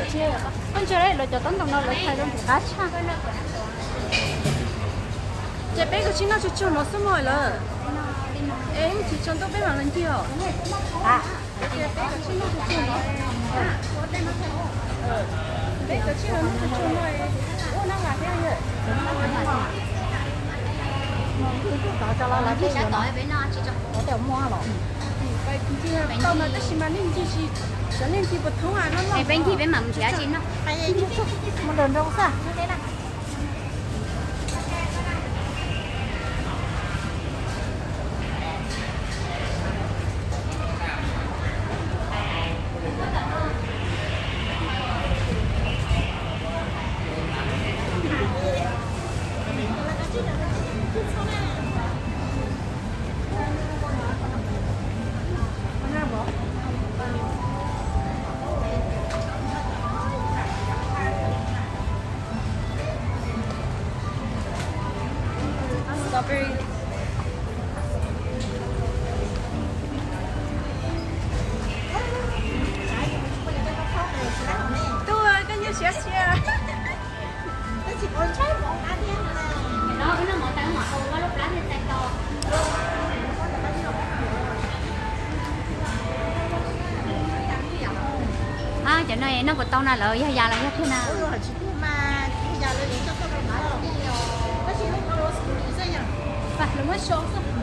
Koj ntsia lawv cov tob ntoo no lawv txhais rau ntim qab tshaj. Ces peb kav tsij noj tsuag tsuag no xwb mog lawm. Es tsis tshua ntuj peb mam los ncig os. Peb kav tsij noj tsuag tsuag no. Peb kav tsij los noj tsuag tsuag no. Ua noj mas thiab. Tus tub tod cov los lawv tej yuav no, lawv tej muaj los. Ncig tau mas tab sis mas nej ncig tsis, cov nej ncig puas thoob no. Peb ncig peb mam nrhiav tsis noj. Mus nram nroog xwb. Strawberry. Tub, koj nyob siav siav. Cov no noj puas tau na, lawv yog yas los yog tiag na? Lawv muab sau xwb.